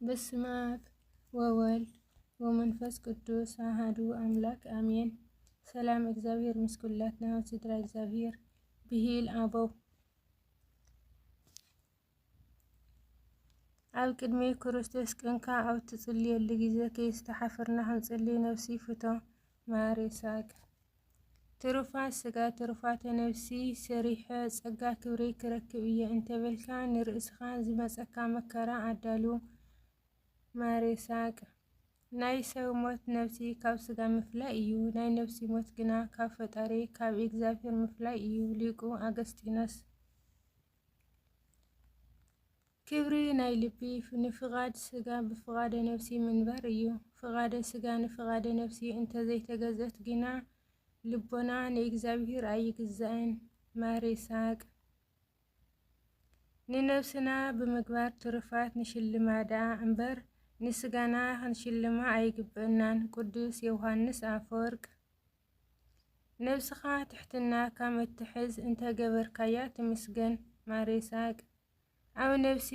በስመ አብ ወወልድ ወመንፈስ ቅዱስ አሃዱ አምላክ አሜን። ሰላም እግዚኣብሔር ምስ ኩላትና ስድራ እግዚኣብሔር። ብሂል ኣበው። ኣብ ቅድሚ ክርስቶስ ቅንካ ኣብ ትጽልየሉ ግዜ ከይስተሓፈርና ክንጽሊ ነፍሲ ፍቶ። ማር ይስሐቅ። ትሩፋት ስጋ ትሩፋተ ነፍሲ ሰሪሐ ጸጋ ክብሪ ክረክብ እየ እንተበልካ ንርእስኻ ዝመጸካ መከራ ኣዳሉ። ማር ይስሐቅ። ናይ ሰብ ሞት ነፍሲ ካብ ስጋ ምፍላይ እዩ፣ ናይ ነፍሲ ሞት ግና ካብ ፈጣሪ ካብ እግዚኣብሔር ምፍላይ እዩ። ሊቁ ኣገስጢኖስ። ክብሪ ናይ ልቢ ንፍቓድ ስጋ ብፍቓደ ነፍሲ ምንባር እዩ። ፍቓደ ስጋ ንፍቓደ ነፍሲ እንተዘይተገዘት ግና ልቦና ንእግዚኣብሔር ኣይግዛእን። ማር ይስሐቅ። ንነፍስና ብምግባር ትሩፋት ንሽልማ ደኣ እምበር ንስጋና ክንሽልማ ኣይግበእናን። ቅዱስ ዮሃንስ ኣፈወርቅ። ነብስኻ ትሕትና ከም እትሕዝ እንተገበርካያ ትምስገን። ማር ይስሐቅ። ኣብ ነብሲ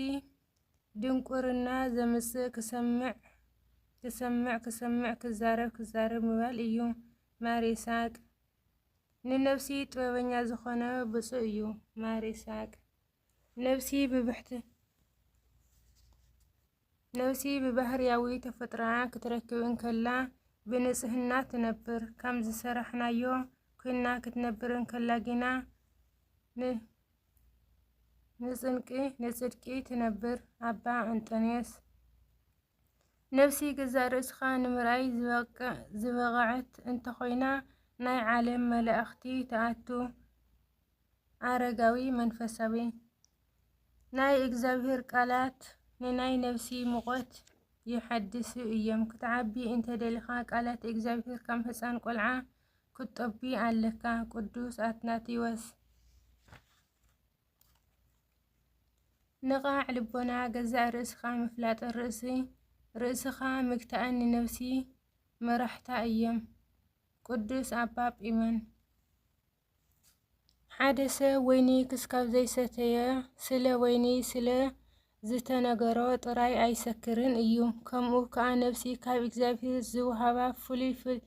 ድንቁርና ዘምጽእ ክሰምዕ ክሰምዕ ክሰምዕ ክዛረብ ክዛረብ ምባል እዩ። ማር ይስሐቅ። ንነብሲ ጥበበኛ ዝኾነ ብፁዕ እዩ። ማር ይስሐቅ። ነብሲ ብብሕት ነብሲ ብባህርያዊ ተፈጥሮኣ ክትረክብ እንከላ ብንጽህና ትነብር፣ ከም ዝሰራሕናዮ ኮይና ክትነብር እንከላ ግና ን-፣ ንጽንቂ፣ ንጽድቂ ትነብር። ኣባ እንጦንዮስ። ነብሲ ገዛእ ርእስኻ ንምርኣይ ዝበቅ-፣ ዝበቕዐት እንተኾይና ናይ ዓለም መላእኽቲ ትኣቱ። ኣረጋዊ መንፈሳዊ። ናይ እግዚኣብሔር ቃላት ንናይ ነፍሲ ሙቐት ይሐድሱ እዮም። ክትዓቢ እንተደሊኻ ቃላት እግዚኣብሔር ከም ህፃን ቆልዓ ክትጦቢ ኣለካ። ቅዱስ ኣትናቴዎስ። ንቓዕ ልቦና ገዛእ ርእስኻ ምፍላጥ ርእሲ፣ ርእስኻ ምግታእን ንነፍሲ መራሕታ እዮም። ቅዱስ ኣባ ጲመን። ሓደ ሰብ ወይኒ ክስካብ ዘይሰተየ፣ ስለ ወይኒ ስለ ዝተነገሮ ጥራይ ኣይሰክርን እዩ። ከምኡ ከኣ ነፍሲ ካብ እግዚኣብሔር ዝወሃባ ፍሉይ ፍል-፣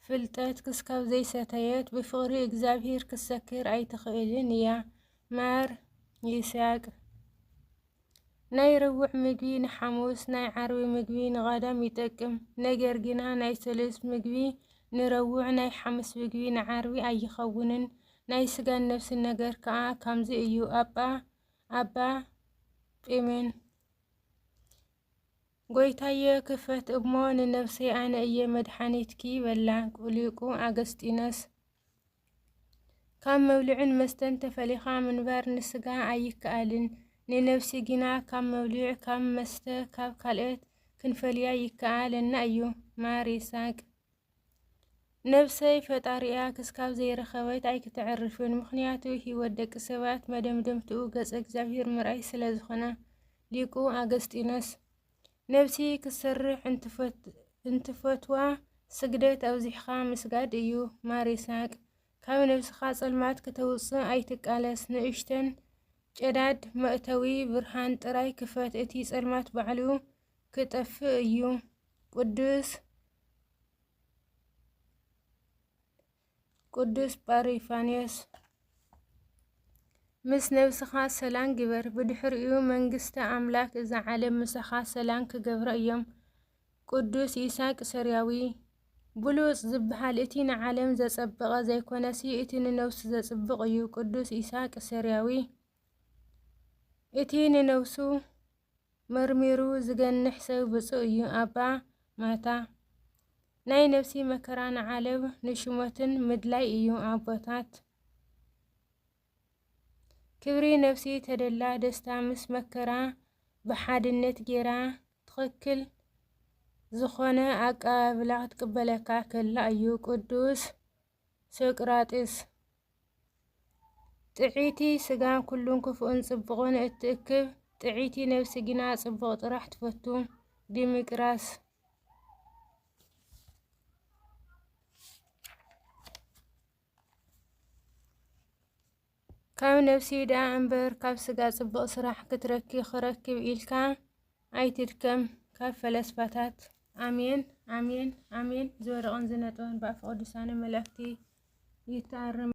ፍልጠት ክስካብ ዘይሰተየት፣ ብፍቕሪ እግዚኣብሔር ክትሰክር ኣይትኽእልን እያ። ማር ይስሐቅ። ናይ ረቡዕ ምግቢ ንሓሙስ፣ ናይ ዓርቢ ምግቢ ንቐዳም ይጠቅም። ነገር ግና ናይ ሰሉስ ምግቢ ንረቡዕ፣ ናይ ሓሙስ ምግቢ ንዓርቢ ኣይኸውንን። ናይ ስጋን ነፍስን ነገር ከኣ ከምዚ እዩ። ኣባ፣ ኣባ ጲሜን። ጎይታየ ክፈት እሞ ንነፍሰይ ኣነ እየ መድሓኒትኪ በላ ሊቁ ኣገስጢኖስ። ካብ መብልዕን መስተን ተፈሊኻ ምንባር ንስጋ ኣይከኣልን፣ ንነፍሲ ግና ካብ መብልዕ፣ ካብ መስተ፣ ካብ ካልኦት ክንፈልያ ይከኣለና እዩ። ማር ይስሐቅ። ነፍሰይ ፈጣሪኣ ክስካብ ዘይረኸበት ኣይክተዕርፍን፣ ምኽንያቱ ህይወት ደቂ ሰባት መደምደምትኡ ገጸ እግዚኣብሔር ምርኣይ ስለ ዝኾነ። ሊቁ ኣገስጢኖስ። ነፍሲ ክትሰርሕ እንትፈት-፣ እንትፈትዋ ስግደት ኣብዚሕኻ ምስጋድ እዩ። ማር ይስሐቅ። ካብ ነፍስኻ ጸልማት ክተውጽእ ኣይትቃለስ። ንእሽተን ጨዳድ መእተዊ ብርሃን ጥራይ ክፈት፣ እቲ ጸልማት ባዕሉ ክጠፍእ እዩ። ቅዱስ ቅዱስ ጳሪፋንዮስ። ምስ ነብስኻ ሰላም ግበር፣ ብድሕሪኡ መንግስተ ኣምላክ እዛ ዓለም ምሳኻ ሰላም ክገብራ እዮም። ቅዱስ ኢሳቅ ሰርያዊ። ብሉጽ ዝበሃል እቲ ንዓለም ዘጸበቐ ዘይኮነሲ፣ እቲ ንነብሱ ዘጽብቕ እዩ። ቅዱስ ኢሳቅ ሰርያዊ። እቲ ንነብሱ መርሚሩ ዝገንሕ ሰብ ብፁዕ እዩ። ኣባ ማታ። ናይ ነፍሲ መከራ ንዓለም ንሽሞትን ምድላይ እዩ። ኣቦታት። ክብሪ ነፍሲ ተደላ ደስታ ምስ መከራ ብሓድነት ጌራ ትኽክል ዝኾነ ኣቀባብላ ክትቅበለካ ከላ እዩ። ቅዱስ ሶቅራጥስ። ጥዕይቲ ስጋ ኩሉን ክፉእን ጽቡቕን እትእክብ፣ ጥዕይቲ ነፍሲ ግና ጽቡቕ ጥራሕ ትፈቱ። ዲሚቅራስ። ካብ ነፍሲ ደኣ እምበር ካብ ስጋ ጽቡቕ ስራሕ ክትረኪ-፣ ክረክብ ኢልካ ኣይትድከም ካብ ፈለስፋታት። ኣሜን ኣሜን ኣሜን። ዝወደቐን ዝነጥበን ብኣፈ ቅዱሳነ መላእክቲ ይተኣርም።